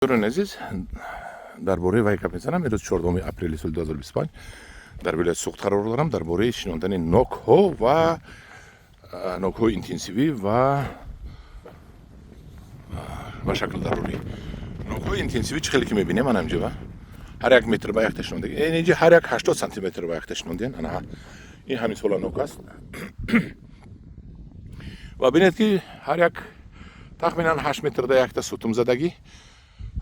Дӯстони азиз, дар бораи вай гап мезанам. Имрӯз 14 апрели соли 2025 дар вилояти Суғд қарор дорам. Дар бораи шинондани нокҳо ва нокҳои интенсивӣ ва ба шакл дарурӣ. Нокҳои интенсивӣ чӣ хеле ки мебинем, ана инҷа ҳар як метр ба якта шинондагӣ. Инҷа ҳар як 80 сантиметр ба якта шинондиан. Ана ин ҳамин сола нок аст. Ва бинед, ки ҳар як тахминан 8 метрда якта сутум задагӣ.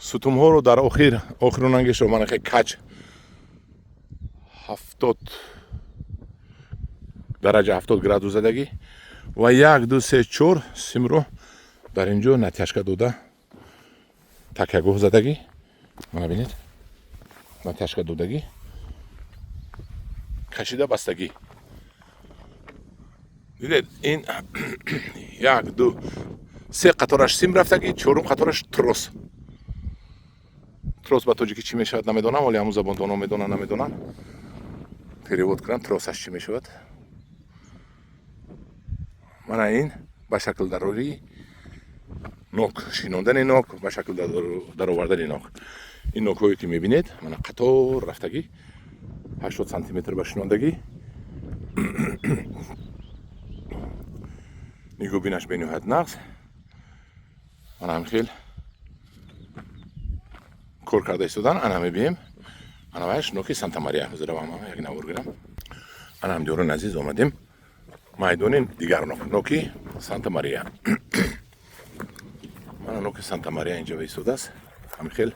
Сутумҳоро дар охир охиронангешро мана хе каҷ, 70 дараҷа, 70 градус задагӣ ва як, ду, се, чор симро дар ин ҷо натяжка дода, такягоҳ задагӣ. Мана бинед, натяжка додагӣ, кашида бастагӣ. Дидед, ин як, ду, се қатораш сим рафтагӣ, чорум қатораш трос. Трос ба тоҷикӣ чӣ мешавад, намедонам, вале ҳамун забондоно медонанд, намедонам, перевод кунам, тросаш чӣ мешавад. Мана ин ба шакл дарории нок, шинондани нок, ба шакл даровардани нок. Ин нокҳое ки мебинед, мана қатор рафтагӣ, 80 сантиметр ба шинондагӣ. Нигоҳбинаш бениҳоят нағз. Мана ҳам хел кор карда истодан. Ана мебием, ана ваяш ноки Санта Мария. Ҳозиравам, як навор гирам. Ана, ҳамдиёрони азиз, омадем майдони дигар нок, ноки Санта Мария. Мана ноки Санта Мария инҷа истодааст. Ҳамин хел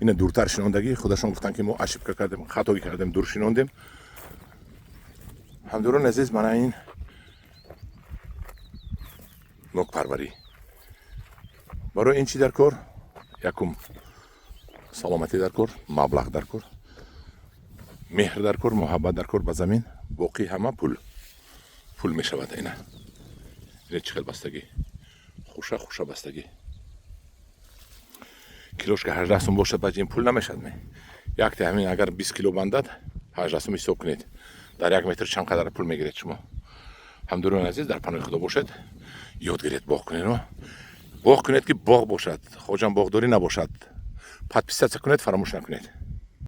ина дуртар шинондагӣ. Худашон гуфтанд, ки мо ошибка кардем, хатогӣ кардем, дур шинондем. Ҳамдиёрони азиз, мана ин нокпарварӣ. Барои ин чӣ дар кор? Якум, саломатӣ дар кор, маблағ дар кор, меҳр дар кор, муҳаббат дар кор ба замин. Боқӣ ҳама пул пул мешавад. Ина чӣ хел бастагӣ, хуша хуша бастагӣ. Килошка 18 сум бошад, баъд ин пул намешавад ме? Якте ҳамин агар 20 кило бандад, 18 сум ҳисоб кунед, дар як метр чанд қадар пул мегиред шумо. Ҳамдиёрони азиз, дар паноҳи Худо бошед. Ёд гиред, боғ кунед, боғ кунед, ки боғ бошад, хоҷам боғдорӣ набошад. Подписаться кунед, фаромӯш накунед.